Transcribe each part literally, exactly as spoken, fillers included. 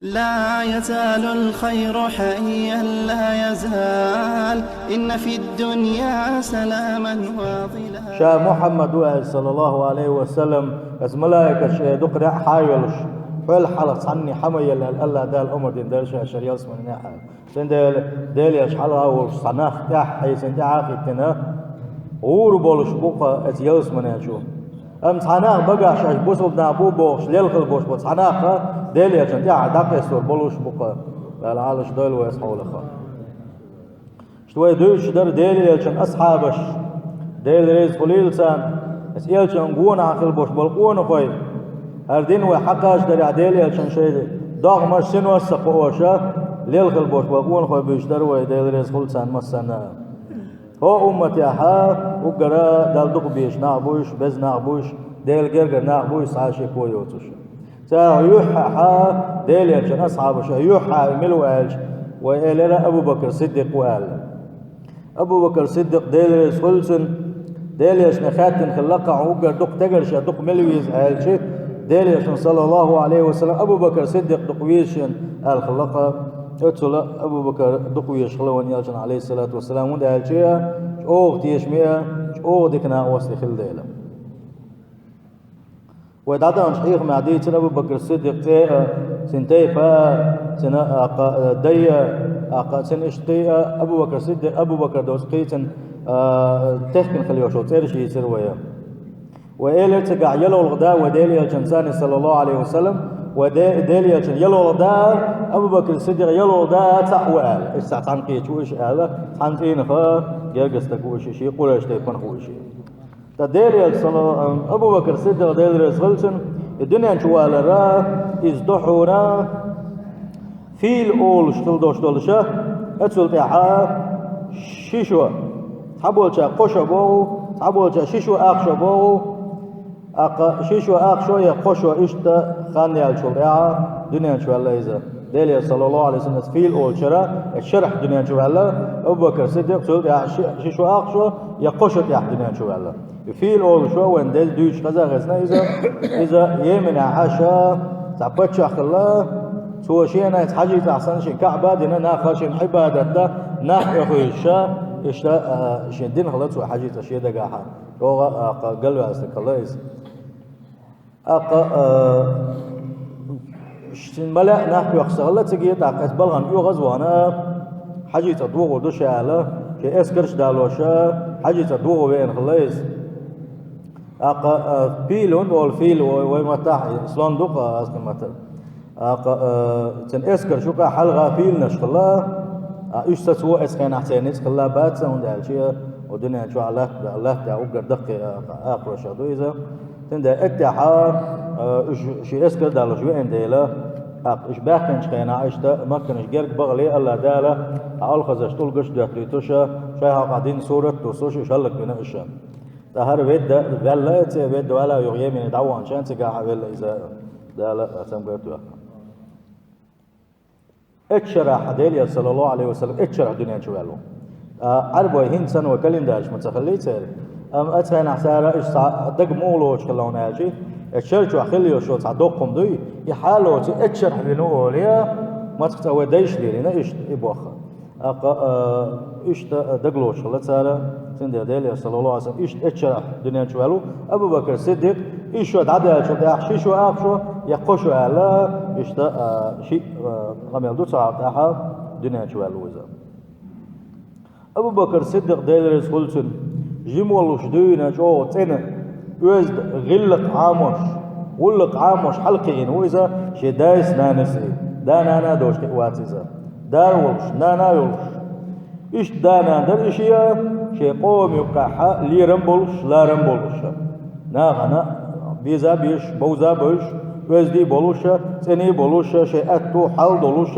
لا يزال الخير حيا، لا يزال، إن في الدنيا سلاما وظلالا. Ша Мухьаммад ву аьлла, саллаллаху Ӏалайхи ва саллам, аса малайкаш шоай дукха неӀ хьайолуш, хьол хьалха цхьанне хьа ма елла аьлла, АллахӀ Дала омра дина дара ша шара ялсамане неӀ аьлла. Цундела Делан Элча хьалха волуш цхьа нах тӀаьхьа хьийсина, тӀаьхьа а хӀиттина, гӀур болуш бу-кх оцу ялсамане чу. Амма цхьа нах багахь шаьш бусалба нах бу бохуш, лелхала болуш бу цхьа нах а Делан Элчанна тӀаьхьа дӀакъаьстор болуш бу-кх, Дала Ӏалаш дойла вай оцу хьолах. Иштта вай дуьйцуш дара Делан Элчан асхьабаш, Дела реза хуьлийла царна, оцу Элчанна гонахьа хилла болуш болу къонахой. ХӀара дин вай хьакхачадарехь Делан Элчанна шайн догӀмаш, синош а ца кхооша, лелхала болуш болу къонахой буьйцуш дара вай, Дела реза хуьлда царна массарна а. ХӀокху умматехь уггара Далла дукха безаш нах бу уьш, беза нах бу уьш, Делан гергара нах бу уьш, цхьа а шеко йоцуш. Царах юьххьехь Делан Элчан асхьабаша юьххьехь мила ву аьлча, вай элира Абу-Бакр Сиддикъ ву аьлла. Абу-Бакр Сиддикъ, Дела реза хуьлда цунна, Делан Элчане хаьттина хилла-кх, хьуна уггар дукха тегарш я, дукха мила веза аьлча, Делан Элчано, саллаллаху Ӏалайхи ва саллам, Абу-Бакр Сиддикъ дукха веза шена аьлла хилла-кх. Оццула Абу-Бакр дукха везаш хилла вайна Элчано, Ӏалайхиссалату вассалам, хӀунда аьлча, чӀогӀа тешаме а, чӀогӀа дика накъостий хилла дела. Вай дӀадаханчу хьехамехь дийцира Абу-Бакр Сиддикъ цӀе а, цуьнан тайпа а, цуьнан, а, кха-, а, дай а, а, кха-, цуьнан иштта кхин а, Абу-Бакр Сиддикъ, Абу-Бакр доцу кхин а цуьнан, а, техкина хила йолуш йолу цӀераш йийцира вай. Вай элира цигахь ялхолгӀа да вай Делан Элчанца, саллаллаху Ӏалайхи ва саллам, вай Де-, Делан Элчан ялхолгӀа да, Абу-Бакр Сиддикъ ялхолгӀа да цхьаъ ву аьлла, иштта цхьаьна кхеташ ву уьш аьлла, цхьана цӀийнах гергара стаг ву уьш, шен къурайш тайпанах ву уьш. Ткъа Делан Элча, салла-, Абу-Бакр Сиддикъ, Дела реза хуьлда цунна, и дуьнен чу валара, иза ду хьуна, фийла олуш хила долуш долуша, оцул тӀаьхьа ши шо, цхьаболчара кхо шо боху, цхьаболчара ши шо ах шо боху, а кха ши шо ах шо я кхо шо иштта хан яьллачул тӀаьхьа дуьнен чу ваьлла иза. Делан Элча, саллаллаху Ӏалайхи ва саллам, фийла олучара, оцу шарахь дуьнен чу ваьлла, Абу-Бакр Сиддикъ, цул тӀаьхьа ши, ши шо ах шо я кхо шо тӀаьхьа дуьнен чу ваьлла. И фийла олуш ву вайна деза дуьйцуш хезна иза, иза Йеменехь Ӏаш цхьа паччахь хилла, цо шена хьажийцахь санна шен КаӀба а дина, нах шена Ӏибадат дан, нах а оьхуьйтуш, иштта, а, шен дина хилла цо хьажийцахь шен дагахь. ЧӀогӀа, а, кха, галваьлла стаг хилла иза. ТӀаккха, а, шен ма лаьа нах оьхуш ца хилла цига, тӀаккха иза балхана оьгӀаз а вахана, хьажийцахь догӀур ду ша аьлла, шен эскарш а далош, хьажийцахь догӀа веана хилла иза. ТӀаккха, а, фийла хӀунда олу, фийла вай, вай маттахь слон ду-кх, а, аскан маттахь. ТӀаккха, а, цуьнан эскарш юкъахь хьалха фийланаш хилла, а, уьш сацаво оцу хенахь церан ницкъ хилла бац, хӀунда аьлча, оцу дуьнен чохь латта, латта уггар даккхий, а, акхаройх ду иза. Цундела оцу тӀаьхьа, а, уьш шен эскар а далош веана дела, тӀаккха уьш баьхкинчу хенахь иштта Макканаш герга бахале, АллахӀ Дала, а, олхазарш тӀулгаш а доьттуьйтуш, шайн хьокъехь дина сурат а туссуш, уьш хӀаллаквина уьш. Ткъа хӀара ведда ваьлла, цӀе ведда ваьлла, юха Йемене дӀаваханчохь цигахь а велла иза, Дала цамгарх а тоьхна. Оцу шарахь Делан Элча, саллаллаху Ӏалайхи ва саллам, оцу шарахь дуьнен чу ваьлла ву. А, Ӏарбой хӀинца санна вай календарш ма ца хиллий церан. Амма оцу хенахь цара уьш цхьа дага муха лоцуш хилла хьуна аьлча, оцу шар чохь хилла йолуш йолу цхьа доккха хӀума дуй, и хьалоций оцу шарахь вина ву олий, мацах цкъа вай дайша лелийна иштта и боху. ТӀаккха, а, иштта дагалоцуш хилла цара, цундела Делан Элча, саллаллаху Ӏалайхи ва саллам, иштта оцу шарахь дуьнен чу ваьлла ву Абу-Бакр Сиддикъ, ишшо дӀадаьллачул тӀаьхьа ши шо ах шо, я кхо шо аьлла, иштта, а, шиъ, а, къамел ду цу хьокъехь, дуьнен чу ваьлла ву иза. Абу-Бакр Сиддикъ, Делан реза хуьлда цунна, жима волуш дуьйна чӀогӀа цӀена, оьзда гӀиллакх Ӏамош, гӀуллакх Ӏамош хьалакхиъна ву иза шен дайс, нанас а. Да-нана а доцуш кхиъна вац иза. Да а волуш, нана а йолуш. Иштта да-нана дара и шен, шен къоман юккъехь лерам болуш, ларам болуш. Нахана беза а безаш, бовза а бевзаш, оьзда а болуш, цӀена а болуш, шайн аьтту, хьал а долуш,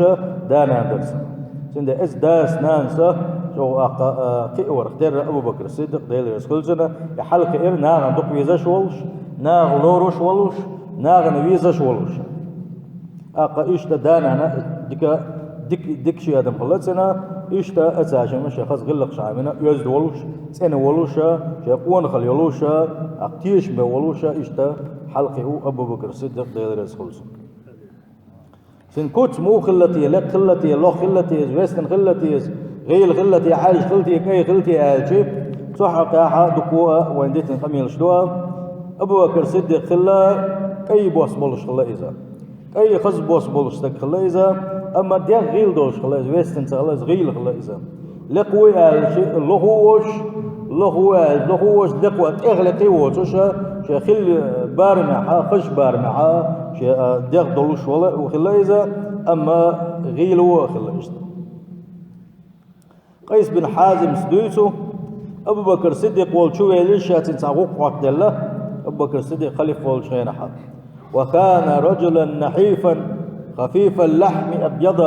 да-нана дара цуьнан. Цундела оцу дас, нанас чӀогӀа, а, кхиъна вара, терра Абу-Бакр Сиддикъ, Делан реза хуьлда цунна, и хьалакхиира, нахана дукха везаш а волуш, наха лоруш а волуш, нахана везаш а волуш. ТӀаккха иштта да-нана дика, дика, дика ши адам хилла цуьнан, иштта оцу шимма шайн хаза гӀиллакхаш Ӏамийна, оьзда волуш, цӀена волуш, шайн къонахалла йолуш, тӀаккха тешаме волуш, иштта хьалакхиъна ву Абу-Бакр Сиддикъ, Делан реза хуьлда цунна. Цун куц муха хилла те, лекха хилла те, лох хилла те иза, вестина хилла те иза, гӀийла хилла те, Ӏаьржа хилла те, кӀай хилла те аьлча, цу хьакъехьа дукха а вайн дитина къамелаш ду. Абу Бакр Сиддикъ хилла кӀай бос болуш хилла иза. КӀай хаза бос болуш стаг хилла иза, амма дегӀ гӀийла долуш хилла иза, вестина ца хилла иза, гӀийла хилла иза. Лекха ву аьлча, лоху а волуш, лоху ву аьлча, лоху а волуш, лекха ву, тӀехь лекха а воцуш, шен хилла барамехьа, хазачу барамехьа, шен, а, дегӀ долуш вала, хилла иза, амма гӀийла ву а хилла иштта. Къайс бин Хьазимс дуьйцу, Абу Бакр Сиддикъ волчу велира ша цуьнан цхьа гӀуллакх хьоттаделла, Абу Бакр Сиддикъ халифа волчу хенахьа. «وكان رجلا نحيفا خفيف اللحم أبيض».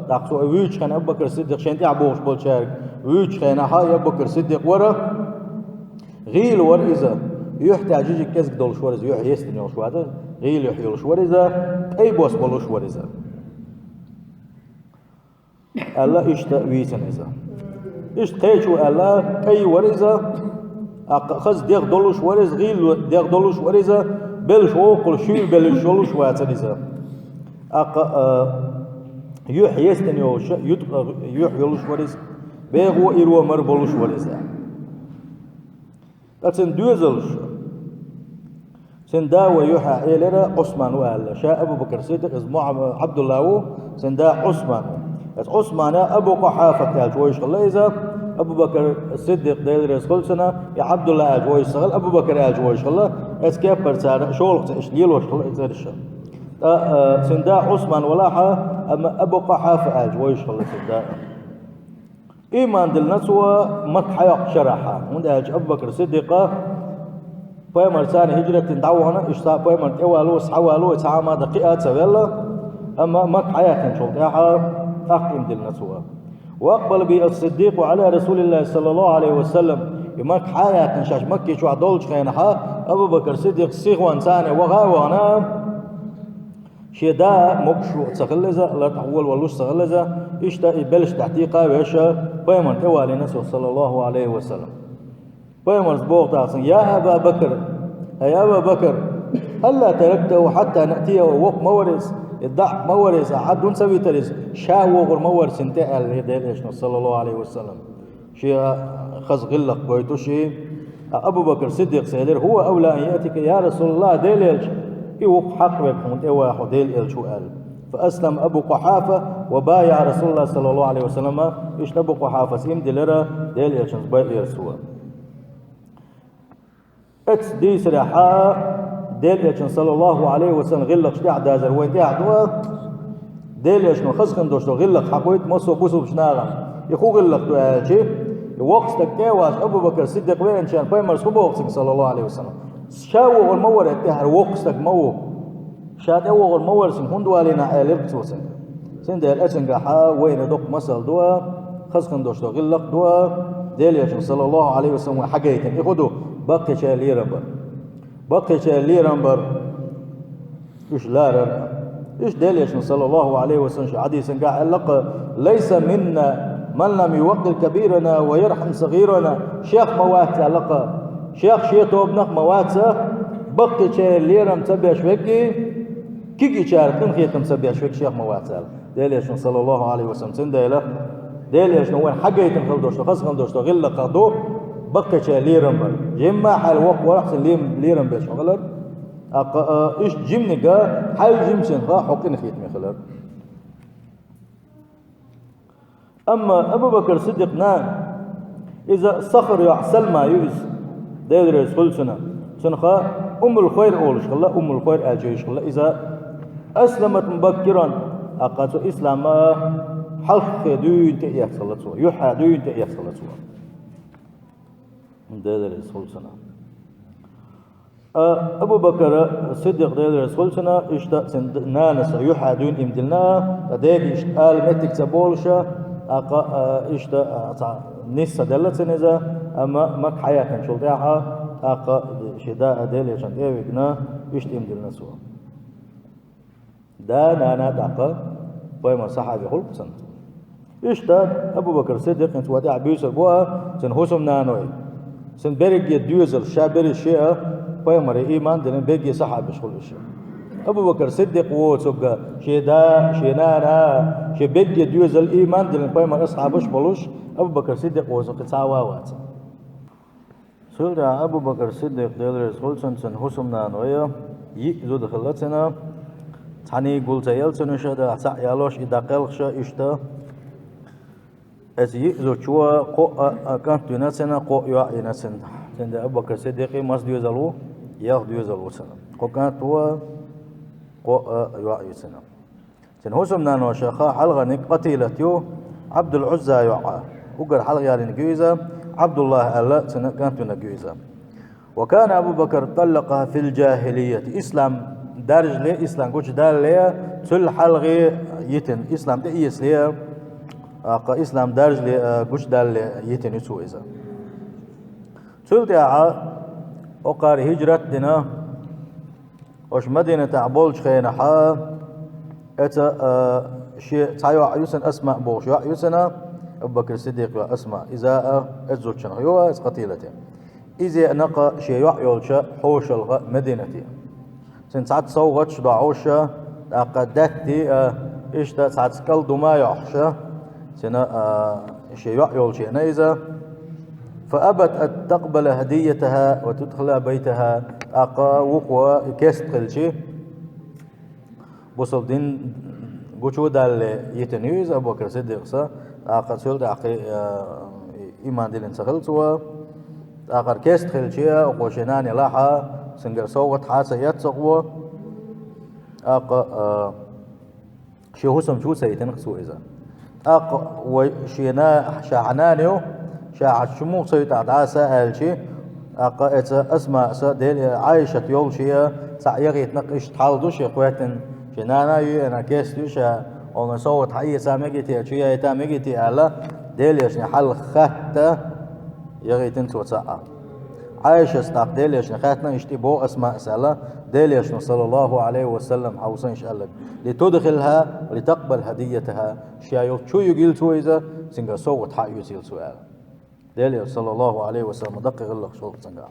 ТӀаккха цо вуьйцучу хенахь Абу Бакр Сиддикъ шен тӀехь богӀуш болчаьрга вуьйцучу хенахьа и Абу Бакр Сиддикъ вара, гӀийла вара иза, юьхь тӀехь жижиг кӀезиг долуш вара иза, юьхь естина йолуш вацара, гӀийла юьхь йолуш вара иза, кӀай бос болуш вара иза. Аьлла, иштта вийцина иза. Иштта кхечо аьлла, кӀай вара иза, а, хаза дегӀ долуш вара иза, гӀийла дегӀ долуш вара иза, беллаш воккхула шуьйра беллаш йолуш вацара иза. ТӀаккха, а, юьхь естина йолуш, ют-, а, юьхь йолуш вара иза, бегӀо а, иро а мара болуш вара иза. Ткъа цуьнан доьзалш, цуьнан да вай юьхьа элира Ӏусман ву аьлла. Ша Абу Бакр Сиддикъ, иза Мухьаммад, Ӏабдулла ву, цуьнан да Ӏусман ву. Иза Ӏусмана Абу Къухьафат аьлча вовзаш хилла иза, Абу Бакр Сиддикъ, Дела реза хуьлда цунна, и Ӏабдулла аьлча вовзаш ца хилла, Абу Бакр аьлча вовзаш хилла, иза кеппара цара шолгӀа цӀе иштта лелош хилла и цӀераш. Ткъа, а, цуьнан да Ӏусман валахьа, амма Абу Къухьафа аьлча вовзаш хилла цуьнан да. Ийман диллина цо Макка хьайоккхучу шарахьа, хӀунда аьлча Абу Бакр Сиддикъа пайхамар царна хӀижрат дина дӀавахана, иштта пайхамар тӀевало, схьавало, цхьа а мада кхиа а ца велла, амма Макка хьаяьккхинчул тӀаьхьа тӀаккха ийман диллина цо. وأقبل به الصديق على رسول الله صلى الله عليه وسلم. И Макка хьаяьккхина шаьш Макки чохь долчу хенахьа Абу Бакр Сиддикъ сихонца царна ваха а вахана, шен да могуш а ца хилла иза, лартӀехь волавалуш а ца хилла иза, иштта и белшаш тӀехь тӀекха а веш, пайхамар тӀевалийна цо, саллаллаху Ӏалайхи ва саллам. Пайхамарс боху тӀаккха цуьнга: «Я Аба Бакр, хӀай Аба Бакр, хӀалла тарактаху хьатта наътияху, воккха ма вара иза, и дӀа ма вара иза, ахьа дуьнен ца витара иза, ша вогӀур ма вара цунна тӀе», аьлла Делан Элчано, саллаллаху Ӏалайхи ва саллам. Шен хаза гӀиллакх гойтуш и. Ткъа Абу Бакр Сиддикъас элира: «ХӀува авла ан яътика, я РасулаллахӀ, Делан Элча, и ву-кх хьакъ верг хьуна тӀе ван хьо, Делан Элча ву», аьлла. Фа аслама Абу Къухьафа ва байаӀа РасулаллахӀ, саллаллаху Ӏалайхи ва саллам, иштта Абу Къухьафас ийман диллира, Делан Элчанца байъера цо. Оцу дийцарехьа Делан Элчанан, саллаллаху Ӏалайхи ва саллам, гӀиллакхаш тӀехь дазар вайн тӀехь ду. Делан Элчано хаза хин долуш долу гӀиллакх хьакхуьйту массо а бусулбачу нахана. И хӀун гӀиллакх ду аьлча, и воккха стаг тӀе а ваьлча, Абу Бакр Сиддикъ веанчарна пайхамарс хӀун боху цуьнга, саллаллаху Ӏалайхи ва саллам? Ша вогӀур ма вара, тӀаьхьара воккха стаг ма ву. Ша тӀе вогӀур ма вара цуьнан, хӀунда валийна аьлла, элира цо цуьнга. Цундела оцуьнгахьа вайна доккха масал ду, хаза хин долуш долу гӀиллакх ду, Делан Элчано, саллаллаху Ӏалайхи ва саллам, вайна хьагайтина. И хӀун ду? Баккхийчеран лерам бар. Баккхийчеран лерам бар. Уьш ларар. Иштта Делан Элчано, саллаллаху Ӏалайхи ва саллам, шен хьадисангахь аьлла-кх: «Лайса минна ман лам юваккъир кабирана ва ярхьам сагӀирана». Шех ма вац аьлла-кх. Шех, шен тобанах ма вац баккхийчеран лерам ца беш верг, кегийчарна къинхетам ца беш верг шех ма вац аьлла Делан Элчано, саллаллаху Ӏалайхи ва саллам. Цундела Делан Элчано вайна хьагайтина хила долуш долу, хаза хила долуш долу гӀиллакхах ду баккхийчеран лерам бар. Жимма хьаьл воккха варахь, цуьнан лем-, лерам беш хьо хилар. ТӀаккха, а, иштта жиманиг хьаьл жимачуьнга хьо къинхетаме хилар. Амма Абу Бакр Сиддикъ нана, иза Сахр йоӀ Салма ю иза, Делан реза хуьлда цунна. Цунах Уммул Хайр олуш хилла, Уммул Хайр аьлча йолуш хилла иза. Асламат мубаккиран, тӀаккха цо ислам хьалххе дуьйна тӀеэцна хилла цо, юьхьа дуьйна тӀеэцна хилла цо. Делан реза хуьлда цунна. А, Абу Бакр Сиддикъ, Делан реза хуьлда цунна, иштта цуьнан д-, нанас юьхьа дуьйна ийман диллина, ткъа дега иштта ала меттиг ца болуша, тӀаккха, а, иштта, а, цхьа нис ца делла цуьнан иза, амма Макка хьаяьккхинчул тӀаьхьа, тӀаккха шен да а Делан Элчанна тӀе а вигна, иштта ийман диллина цо. Да, нана, тӀаккха пайхамаран сахьаби хуьлу-кх цуьнан. Иштта Абу Бакр Сиддикъ, хӀинца вай тӀехь буьйцур бу а, цуьнан хӀусамнаной, цуьнан берриге доьзалш, ша берриш а пайхамаре ийман диллина берриге сахьабаш хуьлу уьш. Абу Бакр Сиддикъ воцург, шен да, шен нана, шен бегге доьзал, ийман диллина пайхамар асхьабаш болуш, Абу Бакр Сиддикъ воцург кхин цхьа а вац. Цул тӀаьхьа Абу Бакр Сиддикъ, Дела реза хуьлда цунна, цуьнан хӀусамнана вай, йиъ зуда хилла цуьнан, цхьаьннега гул ца елла цуьнан, иштта цхьаъ ялош, и дӀакхелхаш, иштта. Эцу йиъ зудчо кхоъ а кӀант вина цуьнан, кхоъ йоӀ йина цуьнан. Цуьнан Абу Бакр Сиддикъан маса доьзал ву, ялх доьзал ву цуьнан. Кхо кӀант ву, кхоъ а йоӀ ю цуьнан. Цуьнан хӀусамнаношах хьалхарниг Къатилат ю, Ӏабдул-Ӏузза йоӀ. Уггар хьалха ялийнарг ю иза, Ӏабдуллахь аьлла цуьнан кӀант винарг ю иза. وكان أبو بكر طلقها في الجاهلية. Ислам даржале, ислам гучудалале, цул хьалхе йитина, ислам тӀеэцале, тӀаккха ислам даржале, а, гучудалале йитина ю цо иза. Цул тӀаьхьа, окхара хӀижрат дина, оцу Мадинатехь болчу хенахь, эца, а, шен цхьа йоӀ ю цуьнан, Асмаъ бохуш йоӀ ю цуьнан, Абу Бакр Сиддикъан йоӀ Асмаъ. Иза а эцу зудчунах ю, эца Къатилате. Иза а накъа шен йоӀ йолчу хьошалгӀа Мадинате. Цуьнан цхьацца совгӀаташ дохьуш, тӀаккха даьтти а, иштта цхьацца кӀал дума а йохьуш, цуьнан, а, шен йоӀ йолчу хенахь иза. فأبت أن تقبل هديتها وتدخلها بيتها. ТӀаккха вукхо и кеста хилчи, бусалба дин гучудалале йитина ю иза Абу Бакр Сиддикъас, тӀаккха цул тӀаьхьа, а, ийман диллина ца хилла цо, тӀаккха кеста хилчи, оцо шен нана елахь, цуьнгара совгӀат хьа а ца эцна цо, тӀаккха, а, шен хӀусам чу а ца йитина цо иза. ТӀаккха вай шена, ша хьан нана ю, ша хьан чу муха ца ю тӀаккха дӀаса аьлчи, тӀаккха эца Асмаъас, Дела, Ӏайшат йолчу шен цхьаъ яхийтина, иштта хьал ду шен кхеттина, шен нана а ю, ана кеста ю ша, олна совгӀат хьаэца мегий те, чу яйта мегий те аьлла, Делан элчане хьал хатта яхийтина цо цхьаъ. Ӏайшас тӀаккха Делан элчане хаьттина, иштта и боху Асмаъас аьлла, Делан элчано, саллаллаху Ӏалайхи ва саллам, хьовсийша аьлларг: لتدخلها ولتقبل هديتها. Ша йолчу чу а юьгийла цо иза, цуьнгара совгӀат хьа а оьцийла цо аьлла. Делан элча, саллаллаху Ӏалайхи ва саллам, даккхий хиллакх шолгӀа цуьнгахь.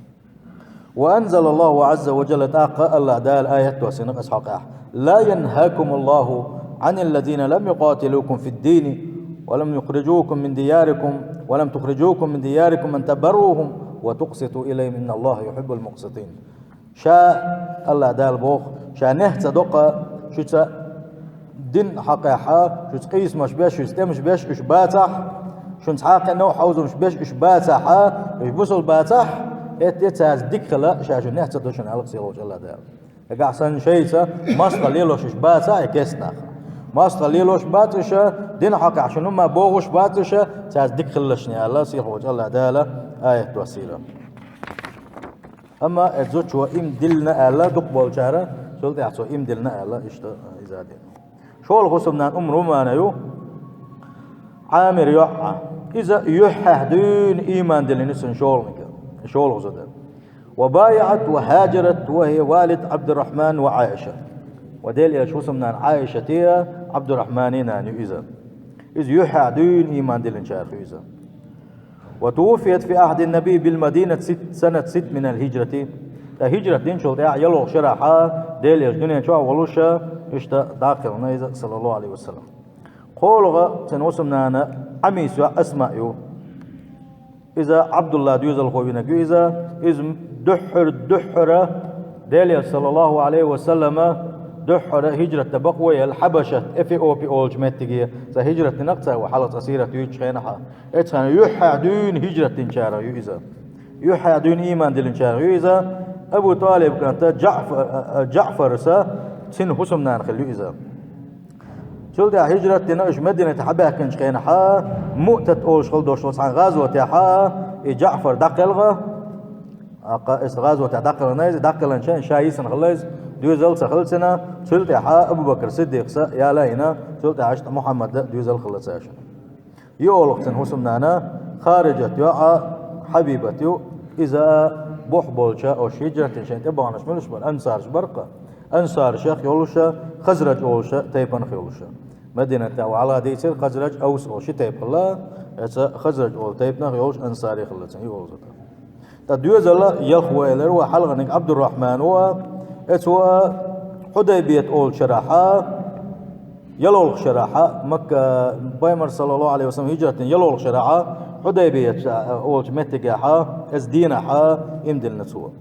وأنزل الله عز وجل, тӀаккха АллахӀ Дала аят доссийна иза хьокъехь: لا ينهاكم الله عن الذين لم يقاتلوكم في الدين ولم يخرجوكم من دياركم، ولم تخرجوكم من دياركم أن تبروهم وتقسطوا إليهم إن الله يحب المقسطين. Ша, АллахӀ Дала боху, ша нехь ца доккха шуьца дин хьокъехь, шуьца къийсамаш беш, шуьца тӀемаш беш уьш бацахь, шуна цхьа а кхин новкъа хьовзамаш беш уьш бацахь, уьш бусалба бацахь, хӀетте цаьрца дика хила ша шуьнан нехь ца до шуна аьлла сийлахьчу АллахӀ Дала. Нагахь санна шайца мостагӀалла лелош уьш бацахь, и кеста нах. МостагӀалла лелош бац уьш, дин хьокъехь шуна хӀумма бохуш бац уьш, цаьрца дика хилалаш шуна аьлла сийлахьчу АллахӀ Дала аят доссийра. Амма и зудчо ийман диллина аьлла дукхахболчара, цул тӀаьхьа цо ийман диллина аьлла, иштта иза а дина. ШолгӀа хӀусамнана Умму Румана ю, Ӏамир йоӀ. Иза юьххьехь дуьйна ийман диллина ю цуьнан шолгӀаниг, шолгӀа зуда. وبايعت وهاجرت وهي والدة عبد الرحمن وعائشة. Ва Делан элчан хӀусамнана Ӏайшатан а, Ӏабдуррахьманан а нана ю иза. Иза юьххьехь дуьйна ийман диллинчарах ю иза. وتوفيت في عهد النبي بالمدينة ست، سنة ست من الهجرة. ТӀаккха хӀижрат динчул тӀаьхьа ялхолгӀачу шарахь Делан элча дуьнен чохь а волуш, иштта дӀакхелхина иза, саллаллаху Ӏалайхи ва саллам. КхоалгӀа цуьнан хӀусамнана Ӏамис йоӀ Асмаъ ю. Иза Ӏабдуллан доьзалхо винарг ю иза. Иза дуьххьара, дуьххьара Делан элча, саллаллаху Ӏалайхи ва саллама, дуьххьара хӀижрат дан бакъо а елла, Хьабашат, Эфиопи олучу меттиге, цкъа хӀижрат динарг цара вай хьалха цкъа сират юьйцучу хенахь. Эцхьана юьххьехь дуьйна хӀижрат динчарах ю иза. Юьххьехь дуьйна ийман диллинчарах ю иза. Абу ТӀалибан кӀанта Джаъфа-, а, а, Джаъфарса цуьнан хӀусамнана хилла ю иза. Цул тӀаьхьа хӀижрат дина уьш Мадинате хьабаьхкинчу хенахь, Муътат олуш хилла долуш долу цхьана гӀазотехь и Джаъфар дӀакхелхина. ТӀаккха иза гӀазотехь дӀакхелхина иза, дӀакхелхинчу хенахь ша йисина хилла иза, доьзал а ца хилла цуьнан, цул тӀаьхьа Абу Бакр Сиддикъас яла а йина, цул тӀаьхьа иштта Мухьаммада доьзал а хилла цаьршинна. ЙоьалгӀа цуьнан хӀусамнана Хариджат йоӀ Хьабибат ю, иза бухь болчу оцу хӀижрат дина шайна тӀебаханарш муьлш бара, ансарш бара-кх, ансаршех йолуш, Хазраж олуш тайпанах йолуш. Мадинатехь вай хьалха дийцира, Хазраж, Авс олуш ши тайпа хилла, эца Хазраж олу тайпанах йолуш ансари хилла цуьнан, йоьалгӀа зуда. Ткъа доьзал ялх ву элира вай, хьалхарниг Ӏабдуррахьман ву, эцо а Хьудайбият олучу шарахь, ялхолгӀачу шарахь, Макка, Пайхамар, саллаллаху Ӏалайхи ва саллам, хӀижрат дина ялхолгӀачу шарахь, Хьудайбият олучу меттигехь, оцу дийнахь, ийман диллина цо.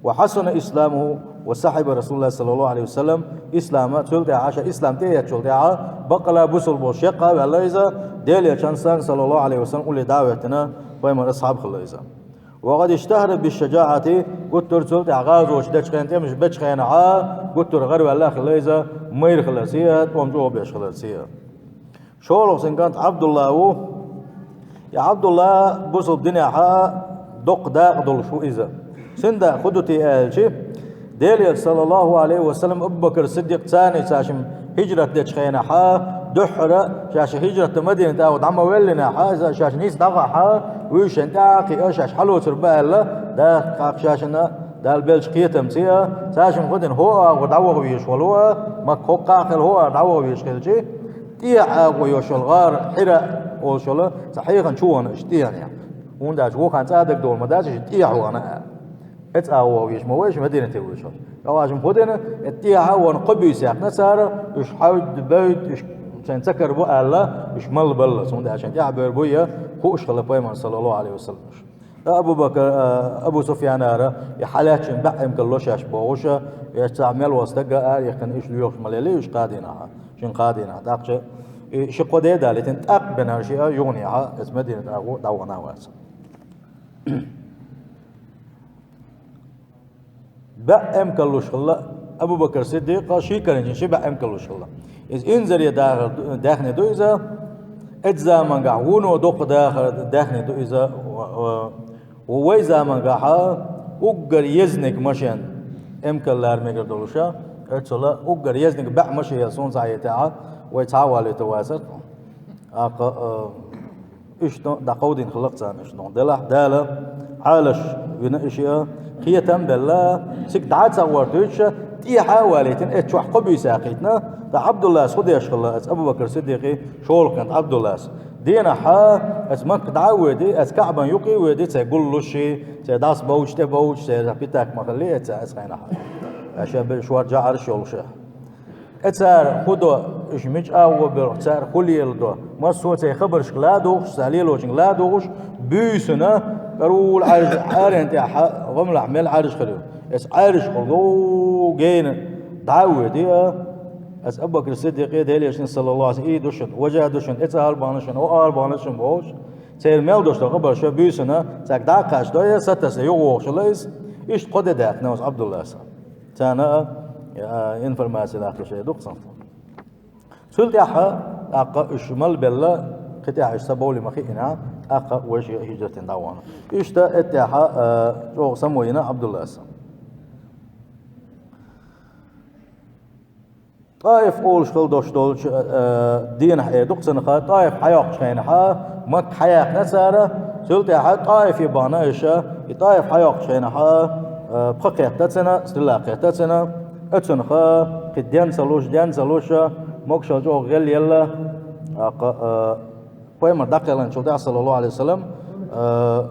Ва хьасуна исламуху ва сахьиба Расулуллах, саллаллаху Ӏалайхи ва саллам, ислама, цул тӀаьхьа, ша ислам тӀеэцначул тӀаьхьа, баккъала бусулба болуш шекъа а ваьлла иза, Делан Элчанна, саллаллаху Ӏалайхи ва саллам, улле дӀа а хӀоьттина, Пайхамаран асхьаб хилла иза. Ва къад иштахара бишшажаӀати, гуттар а цул тӀаьхьа гӀазоташ дечу хенахь, тӀемаш бечу хенахь, гуттар а гӀараваьлла хилла иза, майра хиларца а, тӀом чӀогӀа беш хиларца а. ШолгӀа цуьнан кӀант Ӏабдулла ву. И Ӏабдулла бусулба динехь доккха дакъа долуш ву иза. Цуьнан дакъа хӀун ду те аьлча, Делан Элча, саллаллаху Ӏалайхи ва саллам, Абу-Бакр Сиддикъ, царна цхьаьна шима хӀижрат дечу хенахь, дуьххьара шаьш хӀижрат дан Мадинат агӀор дӀа ма веллинехь, иза шаьш нийса дӀагӀахь, вуьйш шайна тӀаьхьа а кхиа, шаьш хьалоцур баьлла, даккха шаьшна Дала беллачу кхетамца а, цхьа шима хӀун дина, хӀокху агӀор дӀаваха везаш волу а, Макка хӀокху агӀор хилла, хӀокху агӀор дӀаваха везаш хилча, тӀехьа агӀо йолуш йолу гӀар Хьира олуш йолу цхьа хьехам чу вахана иштта тӀехьа. ХӀунда аьлча вукхунна цӀа дагадогӀур ма дац, иштта тӀехьа вахана а. Эцу агӀо ваха везаш ма ву уьш, Мадинате вуьйш волу. ТӀаккха шима хӀун дина, и тӀехьа а вахана кхо буьйса яьккхина цара, уьш хьаьвда, бевдда, уьш шайна ца карабо аьлла, уьш мала баллалц, хӀунда аьлча шайна тӀаьхьа бевр буй а, хууш хилла Пайхамарна, саллаллаху Ӏалайхи ва саллам. Ткъа Абу Бакр, а, Абу Суфьянара, и хьалаьцначунна бӀе эмкал ло шаьш бохуш, и цхьа мел волу стаг а ара яхкина, иштта лоьхуш ма лелли уьш кхаа дийнахь, шина кхаа дийнахь. ТӀаккха и ши-кхо де а далийтина, тӀаккха бина шиъ а юханехьа, эцу Мадинат агӀор дӀавахана вац. БӀе эмкал луш хилла Абу Бакр Сиддикъа, ший каранчийн ши бӀе эмкал луш хилла. Иза инзаре дахар ду-, даьхни ду иза. Эцу заманчохь вуно доккха дахар даьхни ду иза. Ва, ва, ва вай заманчохь уггар езниг машен эмкал лара мегар долуша, оццула уггар езниг бӀе машен яла суна схьахетахь, вай цхьа а валийта вацара. ТӀаккха, а, Иштта дӀакховдийна хилла-кх царна иштта. Делахь Дала Ӏалаш вина и шиъ а, кхетам а белла, цига дӀа а ца гӀортуьйтуш, тӀехьа а валийтина, эцу чохь кхо буьйса кхийтина, ткъа Ӏабдуллас хӀун деш хилла, эцу Абу Бакр Сиддикъин шолгӀа кӀант Ӏабдуллас. Дийнахь эцу Макка дӀа а воьдий, эцу КаӀбан юкъе а воьдий, церан гуллуш, церан дӀасабовлуш, тӀебовлуш, церан питак ма хиллий, эцу, эцу хенахь. Аша бе шорта жӀараш йолуш. Ткъа цара хӀун до, уьш мича агӀо боьлху, цара хӀун леладо, массо а церан хабаршка ладугӀуш, цара лелочуьнга ладугӀуш, буьйсанна, карула Ӏаьржа, Ӏаренна тӀехь гӀамлахь мел Ӏаьржа хир ю. Эцу Ӏаьржа хӀума гайна дӀа а воьдий, эцу Абу Бакр Сиддикъе, Делан Элчане, саллаллаху Ӏалайхи ва саллам, и ду шуна, важа ду шуна, эцу агӀор бахана шуна, окху агӀор бахана шуна бохуш, церан мел долуш долу хабарш буьйсанна, цаьрга дӀа а кхачдой, сатесна юхавогӀуш хилла иза, иштта кхо де даьккхина оцу Ӏабдулласа. Царна а, а, информаци латтош ду-кх цунах. Цул тӀаьхьа, тӀаккха уьш мала белла, кхин тӀаьхьа уьш ца бовлий ма хиъна, тӀаккха вай шиъ хӀижрат дина дӀавахана. Иштта, эцу тӀаьхьа, а, чӀогӀа самавийна Ӏабдуллас. ТӀаиф олуш хилла долуш долчу, а, а, дийнахь эр ду-кх цунах, ТӀаиф хьайоккхучу хенахь, Макка хьаяьккхина цара, цул тӀаьхьа ТӀаифе бахана иша, и ТӀаиф хьайоккхучу хенахь, а, пха кхетта цуьнан, стрела кхетта цуьнан, оцунах кхин ден ца луш, ден ца луш, могушалла чӀогӀа гӀелъелла, тӀаккха, а, Пайхамар дӀакхелхинчул тӀаьхьа, саллаллаху Ӏалайхи ва саллам, а,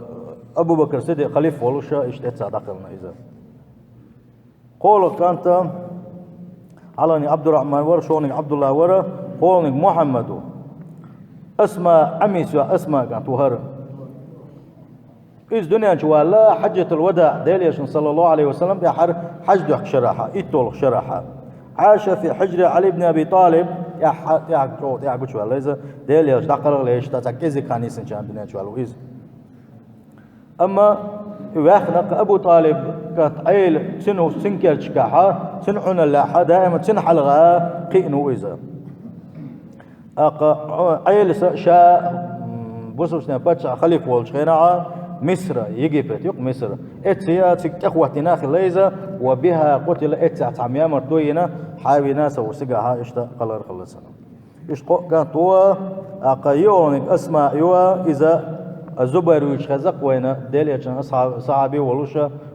Абу Бакр Сиддикъ халифа волуш, иштта эццахь дӀакхелхина иза. КхоалгӀа кӀант Ӏаланиг Ӏабдуррахьман вара, шолгӀаниг Ӏабдулла вара, кхоалгӀаниг Мухьаммад ву. Асма, Ӏамис йоӀ Асма кӀант ву хӀара. Иза дуьнен чу ваьлла Хьаджатул-Вадаъ, Делан Элчанна, саллаллаху Ӏалайхи ва саллам, тӀаьхьара хьаж дохку шарахь, итталгӀа шарахь. Ӏаша фи хьижри Ӏали ибн Аби ТӀалиб, тӀаьхьа, тӀаьхьа, чӀогӀа тӀаьхьа гучуваьлла иза, Делан Элча дӀакхалхале иштта цхьа кӀезиг хан йисинчарна дуьнен чу ваьлла ву иза. Амма и ваьхна-кх Абу ТӀалиб кӀант Ӏела, цуьнан, цуьнан керташкахь, цуьнан Ӏуналлехь, даима цуьнан хьалха кхиъна ву иза. ТӀаккха Ӏелас ша, м, бусалбачеран паччахь, халифа волчу хенахь, Мисра, Египет ю-кх Мисра, эццахь цига тӀехӀоттийна хилла иза, ва биха къутила, эццахь цхьа мемарт йина, хьан вина ца ву цигахь, иштта кхалхар хилла цуьнан. Иштта кхоъ кӀант ву, тӀаккха йоьалгӀаниг Асма ю, иза Зубайр вуьйцуш хезна-кх вайна, Делан Элчанан асхьа-, сахьаби волуш,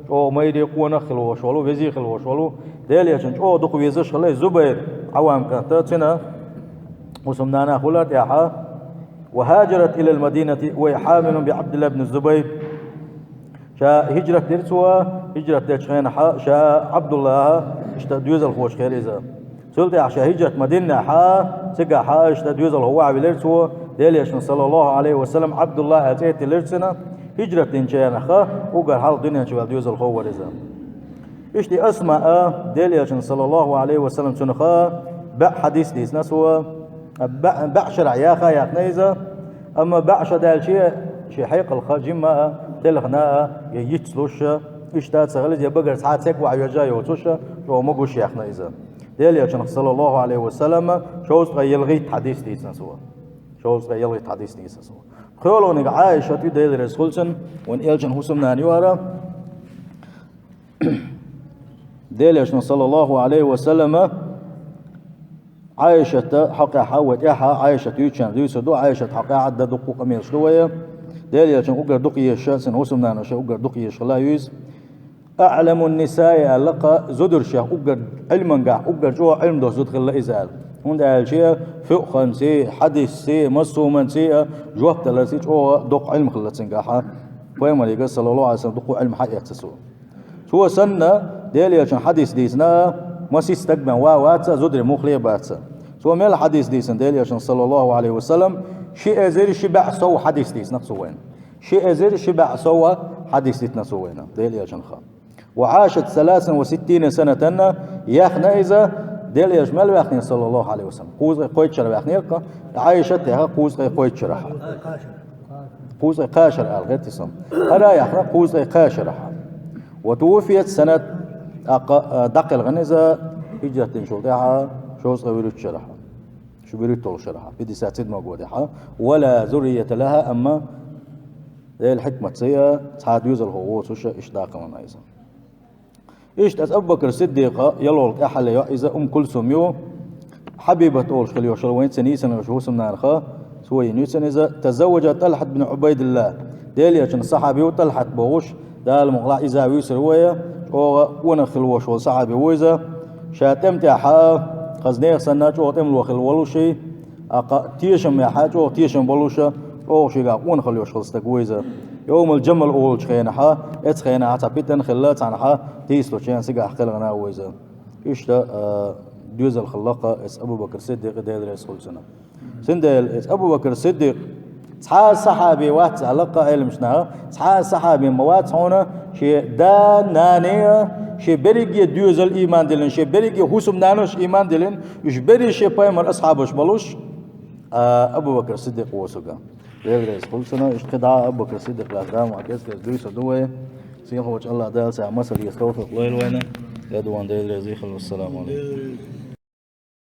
чӀогӀа майре къонах а хилла волуш волу, везий хилла волуш волу, Делан Элчанна чӀогӀа дукха везаш а хилла, Зубайр, Ӏаввам кӀант, цуьнан хӀусамнана хуьлура тӀаьхьа. Ва хьажарат илал Мадинати ва хьия хьамилун би Ӏабдилла бин Зубайр. Ша хӀижрат дира цо, хӀижрат дечу хенахь ша Ӏабдуллахь иштта доьзалхочух хир иза. Цул тӀаьхьа ша хӀижрат ма-диннехь, цигахь иштта доьзалхо вахьавелира цо, Делан Элчано, саллаллаху Ӏалайхи ва саллам, Ӏабдуллахь аьлла цӀе а тиллира цуьнан, хӀижрат динчарах уггар хьалха дуьнен чу ваьлла доьзалхо вара иза. Иштта Асмаъ Делан Элчано, саллаллаху Ӏалайхи ва саллам, цунах баьӀ хьадис дийцина цо, баьӀ, баьӀ шарахь яха а яхна иза, амма баьӀ шо даьлча, шен хьекъалх жимма а, телхина а, я йицлуш а, иштта а ца хилла иза, я багара цхьа а цхьаъ охьайоьжна а йоцуш, чӀогӀа могуш яхна иза. Делан Элчанах, саллаллаху Ӏалайхи ва саллам, шовзткъе ялхитта хьадис дийцина цо. Шовзткъе ялхитта хьадис дийцина цо. ПхоьалгӀаниг Ӏайшат ю, Дела реза хуьлда цунна, вайн Элчан хӀусамнана ю хӀара. Делан Элчано, саллаллаху Ӏалайхи ва саллам, Ӏайшата хьокъехь, вай тӀаьхьа Ӏайшат юьйцучарна дуьйцур ду, Ӏайшата хьокъехь а дан дуккха къамелаш ду вай. Делан Элчанна уггар дукха езаш, цуьнан хӀусамнанаш уггар дукха езаш хилла иза. «АӀламун-нисаи», аьлла-кх, зударшех уггар Ӏилманехь уггар чӀогӀа Ӏилма долуш зуда хилла иза аьлла. ХӀунда аьлча фикъханций, хьадисций, массо а хӀуманций а жоп даларций чӀогӀа доккха Ӏилма хилла цуьнгахь. Пайхамарга, саллаллаху Ӏалайхи ва саллам, дуккха Ӏилма хьаэцна цо. Цо санна, Делан Элчанна хьадис дийцина, массо а стаг бен ван вац а, зударий муххале а бац а. Цо мел хьадис дийцина Делан Элчанна, саллаллаху Ӏалайхи ва саллам, ши эзар ши баьӀ сов хьадис дийцина-кх цо вайна. Ши эзар ши баьӀ сов хьадис дийцина цо вайна, Делан Элчанах. «Ва Ӏашат саласан ва ситтина санатан», яхна иза, Делан Элча мел ваьхнера, саллаллаху Ӏалайхи ва саллам? Кхузткъе кхойтта шарахь ваьхнера-кх, Ӏайшат а яхна кхузткъе кхойтта шарахь. Кхузткъе кхаа шарахь аьлла гӀерта со. ХӀара а яхна кхузткъе кхаа шарахь. «Ва тувуффият санат», тӀаккха, а, дӀакхелхина иза, хӀижрат динчул тӀаьхьа, шовзткъе вуьрхӀитта шарахь. Шу вуьрхӀитталгӀачу шарахь, пятьдесят седьмом годехь. «Ва ла зуррията лаха», амма Делан хьикматца а цхьа а доьзалхо воцуш, иштта даккхалхина иза. Иштта оцу Абу-Бакр Сиддикъа ялхолгӀа тӀаьххьара йоӀ иза Умм Кулсум ю, Хьабибат олуш хилла йолуш, вайна ца нийсана йолуш хӀусамнанах, цо йина ю цунна иза, «тазавважа ТӀалхьат бин Ӏубайдиллах». Делан Элчанан сахьаби ву ТӀалхьат бохуш, Дала мукъ лахь иза вуьйцур ву вай, чӀогӀа къонах хилла волуш волу сахьаби ву иза. Ша тӀеман тӀехь, хаза нехан санна, чӀогӀа тӀемало хилла волуш, тӀаккха тешамехь чӀогӀа тешам болуш, чӀогӀа шегахь къонах хилла йолуш хилла стаг ву иза. Йовмал-Джамал олучу хенахь, оцу хенахь цхьа питана хилла, цхьанхьа тийсалучу хенахь цигахь кхелхина ву иза. Иштта, а, доьзал хилла-кх оцу Абу-Бакр Сиддикъан, Дела реза хуьлда цунна. Цундела оцу Абу-Бакр Сиддикъ цхьа а сахьаби вац аьлла-кх Ӏеламчу наха, цхьа а сахьаби ма вац хьуна, шен да, нана а, шен берриге а доьзал ийман диллина, шен берриге а хӀусамнанаш ийман диллина, уьш берриш а пайхамаран асхьабаш болуш, а, Абу-Бакр Сиддикъ воцург. Дела реза хуьлда цунна, иштта кхидӀа а Абу-Бакр Сиддикъ лаьцна Дала ма кхечкхьа дуьйцур ду вай. Сийлахьчу АллахӀ Дала цхьа масал еза товфикъ лойла вайна. Дела реза хуьлда. Ассаламу Ӏалайкум.